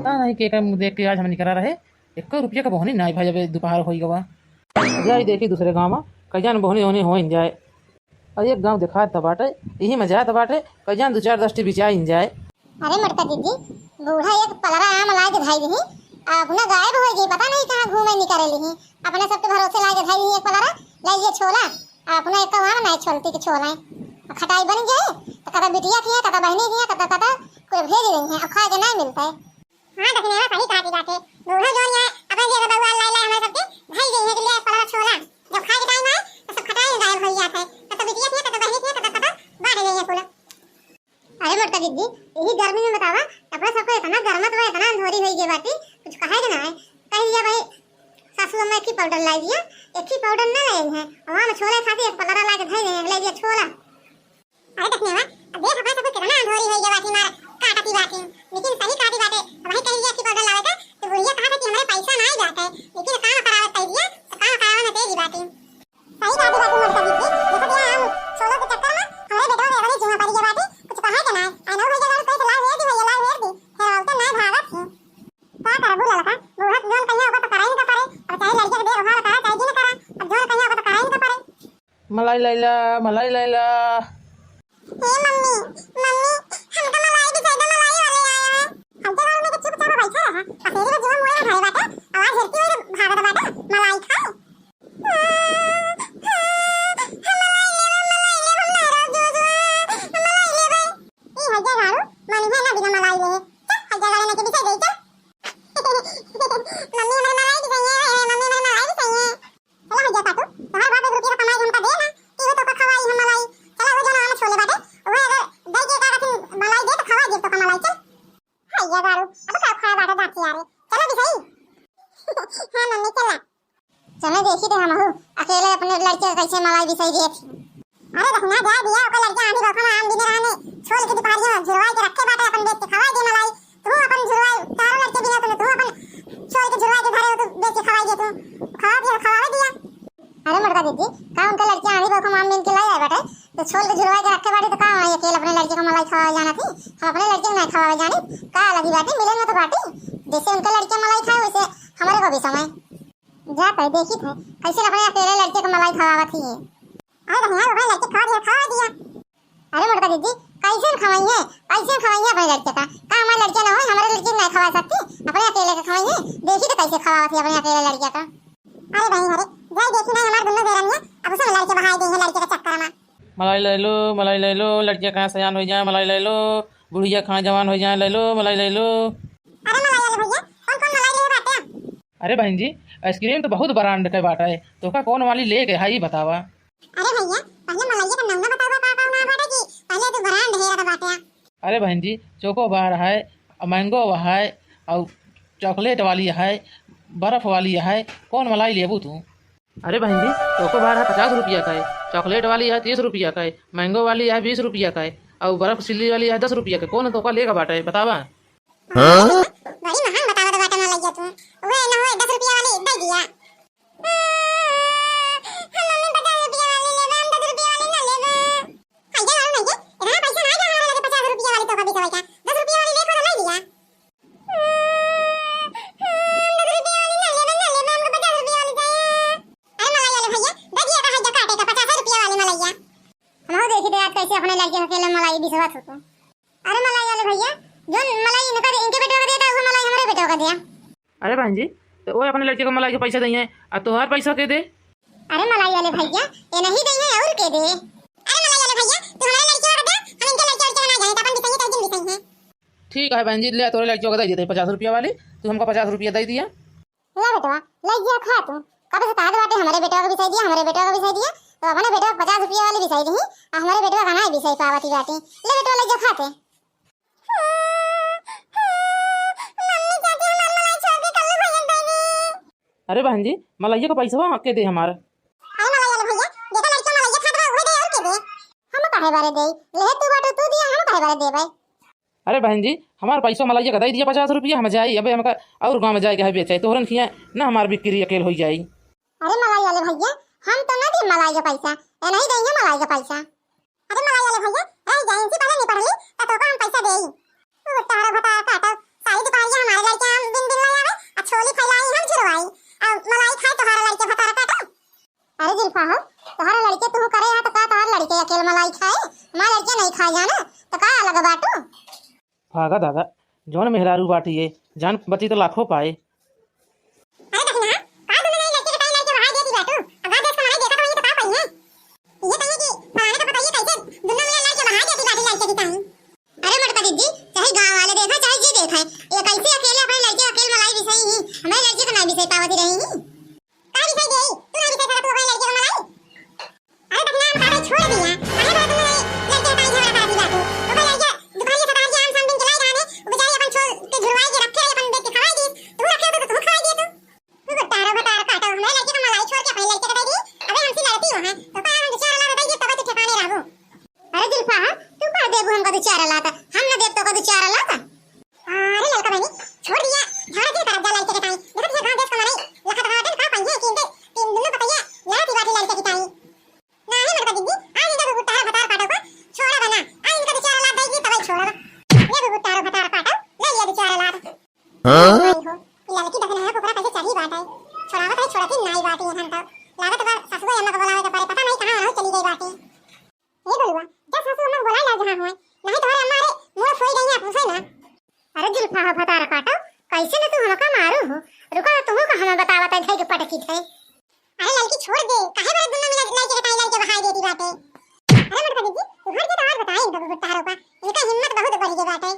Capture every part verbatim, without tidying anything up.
पता नहीं के का मुँह देख के आज हमनी करा रहे, एको रुपया का बोहनी नाई भाई, अबे दोपहर होई गवा। जाई देखी दूसरे गाँव में, कई जान बोहनी ओहनी होइन जाए। अरे एक गाँव देखात त बाटे, इही में जात बाटे, कई जान दू चार दस ठी बिचाइन जाए। अरे मोटका दीदी, बूढ़ा एक पलरा आम लाइ के धइ दिही, आ अपना गायब होइ गई, पता नहीं कहाँ घूमे निकरे लिही। अपने सबके भरोसे लाइ के धइ दिही एक पलरा, लाइ ये छोला, आ अपना एक आम नहीं छोलती के छोला है। आ खटाई बन गए, तो कदा बिटिया थी, कदा बहनी थी, कदा, कदा कोई भेज रही है, अब खाए के नहीं मिलता है। हाँ, दखिनवा सही कहती बाटे। बूढ़ा जोन है, अपन जे बउआ लाई लाई हमरा सबके धई गई है कि ले पलवा छोला। जब खाए के टाइम आए, तो सब खटाई गायब हो जात है। तो, तो बिटिया थी, तो, तो बहनी थी, तो, तो, तो बांट गई है कुल। अरे मोटका दीदी, यही गर्मी में बतावा, अपना सबको इतना गरमत बा, इतना अंधोरी होई गई बाटी, कुछ कहे के ना है। कह दिया भाई, सासू अम्मा एक ही पाउडर लाई दिया, एक ही पाउडर ना लाई है। वहाँ में छोला खाती एक पलरा ला के धई दे, ले दिया छोला। अरे दखिनवा, अब देख अपना सबके कितना अंधोरी होई गवा थी मार काटती बाटी, लेकिन सही काटी बाटे। अब वही कह दिया कि पाउडर लावे का, तो बुढ़िया कहा था कि हमरे पैसा ना ही जाता है, लेकिन काम करावे कह दिया, तो काम करावे में तेजी बाटी। सही काटी बाटी मोटका दीदी, देखो दिया हम छोलो के चक्कर में हमरे बेटवा में एवरी जुआ पड़ी गवा बाटी, कुछ कहे के ना है। आई नो भैया गाड़ी कैसे लाल हेर दी भैया, लाल हेर दी, फिर औरतें ना भागत थी। का करबू ललका, बूढ़ा के जौन कहिया ओकर तो कराई न का पड़े, अब चाहे लड़के के दे ओहार करा, चाहे जिन करा, अब जौन कहिया ओकर तो कराई न का पड़े। मलाई लैला, मलाई लैला। हे मम्मी, मम्मी, हमका मलाई दिखाई दे, मलाई वाले आए हैं। हमके घर में के चुपचाप बैठा रहा। पसेरी में जुआ मुड़े ना धरे बाटे, आवाज हेरती हुई भागत बाटे, मलाई खाए। हाँ, हाँ, हम मलाई लेबे, मलाई लेबे, हम ना रहो जुआ, जुआ, हम मलाई लेबे। ई हइजा झाड़ू, मानी है ना बिना मलाई ले। चल, हइजा गाड़ी लेके बिछाई दे, चल। मम्मी हमरे मलाई दिखाई है, मम्मी हमरे मलाई दिखाई है। चला भैया काटू, तोहार बाप एक रुपया का कमाई हमका दे ना, कि वो तोका खवाई हम मलाई। चला वो जो नाम छोले बाटे, वो अगर दे के का कथिन मलाई दे तो खवा दे तोका मलाई, चल। भैया गाड़ू, अब का खड़ा बाटे दांती यारे। चला भी सही। हाँ मम्मी चला। चले देखी थे हमहू, अकेले अपने लड़के का कैसे मलाई बिसाई दिए थी। अरे बहिना, जाए दिया, ओकर लड़का आंधी बरखा में आम बिने रहने, छोल के दुपहरिया झुरवाई के रखे बाटे, अपन बेच के खवाई दे मलाई। तू अपन झुरवाई, तारो लड़के बिने तू, तू अपन छोल के झुरवाई के घरे हो, तू बेच के खवाई दे तू। खवा दिया, खवावे दिया। अरे मोटका दीदी, का उनका लड़के आंधी बरखा में आम बिन के लाई आए बाटे, तो छोल के झुरवाई के रखे बाटे, तो का वही अकेले अपने लड़के को मलाई खवावे जाना थी? हम अपने लड़के को नहीं खवावे जानी, का लगी बाटे, मिले में तो बाटे, जैसे उनका लड़के मलाई खाए, वैसे हमारे को भी समय। जा तय देखी थे, कैसे अपने अकेले लड़के को मलाई खवावत ही है। अरे बढ़िया, ओकरे लड़के खवा दिया, खवा दिया। अरे मोटका दीदी, कैसे खवाई है, कैसे खवाई है अपने लड़के का? का हमारे लड़के ना हो, हमारे लड़के नहीं खवा सकती, अपने अकेले का खवाई है। देखी तो कैसे खवावत है अपने अकेले लड़के का। अरे बहन, अरे जाए देखी ना, हमारे दोनों बेरनिया अब उसे लड़के बहाए गई है लड़के के चक्कर में। मलाई ले लो, मलाई ले लो, लड़के कहाँ सयान हो जाए, मलाई ले लो, बुढ़िया कहाँ जवान हो जाए, ले लो, मलाई ले लो। अरे मलाई वाले भैया, कौन कौन मलाई ले बाटे? अरे बहन जी, आइसक्रीम तो बहुत ब्रांड के बाटे, तोका कौन वाली लेके है, ई बतावा। अरे भैया, पहले मलैया का नाम ना बतावा, का का नाम बाटे जी? पहले तो ब्रांड हेरत बाटे। अरे बहन जी, चोकोबार है, मैंगो है, और चॉकलेट वाली है, बर्फ वाली है, कौन मलाई लेबू तू? अरे बहन जी, चोकोबार है पचास रुपया का है, चॉकलेट वाली है तीस रुपया का है, मैंगो वाली है बीस रुपया का है, और बर्फ सिल्ली वाली है दस रुपया का। कौन तोका लेगा बाटे, बतावा? हाँ? बड़ी महंग बतावत बाटे मलैया तू। उहे ना होए, दस रुपया वाली दे दिया। हम मम्मी पचास रुपया वाली लेबे, हम दस रुपया वाली ना लेबे। फायदा वाला नहीं है, इतना पैसा ना है हमारे लगे पचास रुपया वाली तो कभी तो का दस रुपया वाली ले, खुद ले लिया। हम दस रुपया वाली ना लेबे, ना लेबे, हमको पचास रुपया वाली चाहिए। अरे मलाई वाले भैया, दे दिया का है जो काटे का पचास रुपया वाली मलैया। हम हो देखी थे आज कैसे अपने लड़के के अकेले मलाई बिसवा थू। अरे मलाई वाले भैया, जोन मलाई इनका दे, इनके बेटवा का देता, वो मलाई हमारे बेटवा का दिया। अरे बहन जी, तो वो अपने लड़के को मलाई के पैसा दइहे, आ तोहार पैसा के दे? अरे मलाई वाले भैया, ये नहीं दइहे और के दे? अरे मलाई वाले भैया, तू हमारे लड़के का दे, हम इनके लड़के, लड़के ना जाए, तो अपन बिसाइए, तो दिन बिसाइए। ठीक है बहन जी, ले तोरे लड़कियों का दे देते पचास रुपया वाली, तू हमका पचास रुपया दे दिया। ले बेटवा, ले गया खा तू। कब से कहत बाटे, "हमरे बेटवा के बिसाई दिया, हमरे बेटवा के बिसाई दिया।" तो अपने बेटवा के पचास रुपया वाली बिसाई दिही, आ हमरे बेटवा का नाई बिसाई पावत ही बाटी। ले बेटवा, ले जा खाते। मम्मी चाची हमार मलाई छोड़ के कल्लू भैया दे दी। अरे बहन जी, मलैया का पैसवा के दे हमार। अरे मलाई वाले भैया, देखा लड़का मलैया खात बा, उहे दे और के दे। हम काहे बारे देई? लेहे तू बाटू तू दिया, हम काहे बारे देबै? अरे बहन जी, हमार पैसो मलैया का दे दिया पचास रुपया, हम जाई, अबे हमका और गाँव में जाए के है बेचे, तोहरन खिया ना हमार बिक्री अकेल हो जाई। अरे मलाई वाले भैया, हम तो ना दी मलाई के पैसा, ए नहीं देंगे मलाई के पैसा। अरे मलाई वाले भैया, रह जाए, इनसे पहले नहीं पढ़ ली, तो तोका हम पैसा देई। वो तारा भतार काटो, सारी दुपहरिया हमारे खाए जाना, तो का अलग बाटू? भागा दादा, जौन मेहरारू बाटी ये, जान बची तो लाखों पाए। अरे दखिना, का दुनो जनी लड़के के टाई लड़के बहाय देती बाटू? अब गाँव देश का मनई देखत होई तो का कही है? ये कहिए कि फलाने के बताइए कैसे दुनो मिला लड़के बहाय देती बाटी लड़के की टाई। अरे मोटका दीदी, चाहे गाँव वाले देखे, चाहे जे देखे, ये कैसे अकेले अपने लड़के अकेले मलाई बिसाई ही, हमारे लड़के को ना बिसाई पावती रही ही। का बिसाई देई? तू ना बिसाई सकत तू अपने लड़के को मलाई? अरे दखिना, हम काहे छोड़ दिया? काहे बड़ा दुनो लड़के बताई झगड़ा करती बाटू? ओकर लड़के दुपहरिया सतहरिया आन सान दिन के लाई रहने, वो बेचारी अपन छोड़ के झुरवाई के रखे रही, अपन बेच के खवाई दी। तू रखे तो तू खवाई दे तू। तू गुट्टारो भतार काटो, हमरे लड़के का मलाई छोड़ के अपने लड़के के दे दी। अबे हमसे लड़ती हो हैं, तो का हम दो चार लात दे दी तब तू ठिकाने रहबो। अरे जुल्फा, तू का देबू हमका दो चार लात? हम न देब तो का दो चार लात? अरे ललका बहिनी, छोड़ दिया, झगड़ा क्यों करब जा लड़के के ताई? देखत है गाँव देश का मनई, लखत बाटन का पहिए कि इनके तीन दुनो पतैया लड़ती बाटी लड़के की ताई। नाही मोटका दीदी, आज इनका गुट्टारो भतार काटो को छोड़ा बना, आज इनका दो चार लात देगी तब छोड़ा। ये गुट्टारो भतार काटो, ले लिया दो चार लात। हाँ? भाई हो, ये लड़की दखिना है, ओकरा कैसे चढ़ी बाटे। छोड़ावत है, छोड़ती नाई बाटी हन तो। लागत बा सासुआ अम्मा के बुलावे के पड़े, पता नहीं कहाँ रहू चली गई बाटे। ए गोलुआ, जा सासू अम्मा के बुलाए ला जहाँ होए, नहीं तोहरे अम्मा रे मुंह फोड़ देंगे आप उसे ना। अरे जुल्फा हो भतार काटो, कैसे न तू हमका मारू हो? रुका, तुहू का हम बतावत है, धई के पटकी थे। अरे लड़की छोड़ दे, काहे बड़े दुनो मिला लड़के के ताई लड़के बहाय देती बाटे। अरे मोटका दीदी, तू हट के तो और बताई इनका गुट्टारो का, इनका हिम्मत बहुत बढ़ गई बाटे।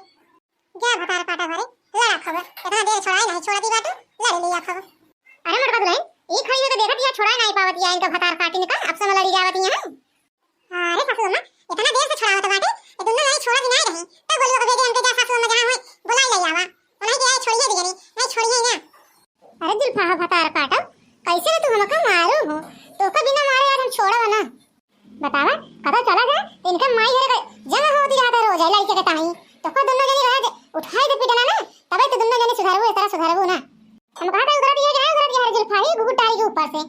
जा भतार काटा घरे, लड़ा खबर। इतना देर छोड़ाई नहीं, छोड़ा दी बाटू, लड़ लिया खबर। अरे मोटका दुल्हन, ई खड़ी में तो देखत या छोड़ाई नहीं पावत या इनका भतार काटिन का, अब समय लड़ी जावत या है। अरे सासू अम्मा, इतना देर से छोड़ावत बाटे, ये दुनो नहीं छोड़ा भी नहीं रही। तो बोलू अबे दे हमके जा सासू अम्मा जहाँ हुई, बुलाई ले आवा। उन्हें के आए छोड़िए दिया नहीं, नहीं छोड़िए ना। अरे जुल्फा हो भतार काटो, कैसे रे तू हमका मारू हो? तोका बिना मारे आज हम छोड़ब ना। बतावा, कतौ चला जाए, तो इनका माई घरे का जंग होती रहता रोज है लड़के के ताई। तो का दुनो जनी रहे दे, उठाई दे पीटना ना, तबे तो दुनो जनी सुधरबू, इस तरह सुधरबू ना। हम कहा था उधर दिया कि ना उधर दिया, हर जुल्फा ही गुगुट डाली के ऊपर से।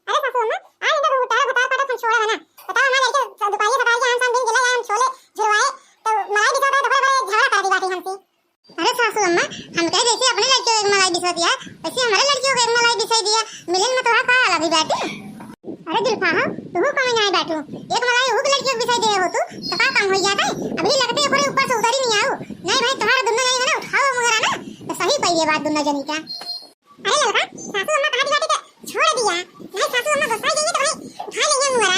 अरे सासू अम्मा, आज इनका गुगुट डालो, बताओ, काटो, हम छोड़ा है ना। बताओ, हमारे लड़के दुपारी सवारी के हम शाम दिन जिला हम छोले झुरवाए, तो मलाई बिछा था, तो बड़े बड़े झगड़ा कर दी बाटी हमसे। अरे सासू अम्मा, हम कहे जैसे अपने लड़कियों को एक मलाई बिछा दिया, वैसे हमारे लड़कियों को एक मलाई बिछा दिया, मिलन में तोहरा का अलग ही बाटे। अरे जुल्फा, हाँ, तू कमी नहीं बाटू, एक मलाई उहू के लड़कियों को बिछा दे हो तू, तो का कम हो जाता है? अभी लगते हैं पूरे ऊपर से उतर ही नहीं आओ। नहीं भाई, तुम्हारा दुनो जनी है ना, उठाओ मुहरा ना, तो सही पाइए बात दुनो जनी का। अरे ललका, सासू अम्मा कहा दिया कि छोड़ दिया, नहीं सासू अम्मा गुस्सा जाइए तो भाई उठा लेंगे मुहरा।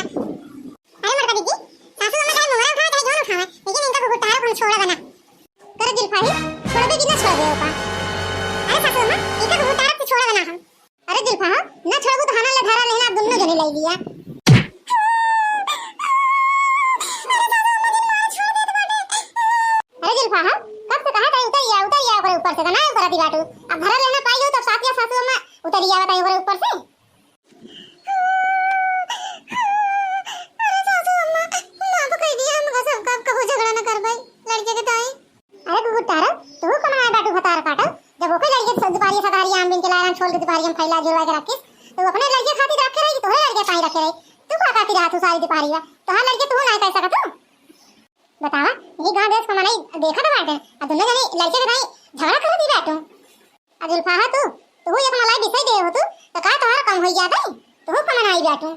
अरे मोटका दीदी, सासू अम्मा चाहे मुहरा उठावे, चाहे जौन उठावे, लेकिन इनका गुगुट तारो हम छोड़ा बना। कर जुल्फा ही, छोड़बे कि ना छोड़बे ओका? अरे सासू अम्मा, इनका गुगुट तारो से छोड़ा बना हम। अरे जुल्फा हो, ना छोड़बू तो हना ले धरा लेना, दुनो जने ले लिया। अरे जुल्फा हो, कब से कहा था उतर या, उतर या ओकरे ऊपर से, तो ना उतरती बाटू। अब धरा लेना पाई हो तब सास या सासू अम्मा उतर या बताई ओकरे ऊपर से। अरे सासू अम्मा, माफ कर दिया, हम कसम कब कहू झगड़ा न करबै लड़के के ताई। अरे गुगुट तारा, तू कमाए बाटू भतार काटो, जब ओके लड़के से दुपहरिया सगारी आम बिन के लायन छोड़ के दुपहरिया में फैला जुड़वा के रखिस, तो अपने लड़के खातिर रखे रही, तोहरे लड़के ताई रखे रही, तू का खातिर रहत हूँ सारी दुपहरिया, तोहार लड़के तू ना कह सकत हूँ। बतावा, ये गाँव देश का मनई देखत बाटे, आ दुनो जने लड़के के ताई झगड़ा करत ही बाटू। आ जुल्फा हो तू, तू एक मलाई बिसाई दे हो तू, तो का तोहार कम होई जाता है? तू कमन आई बाटू।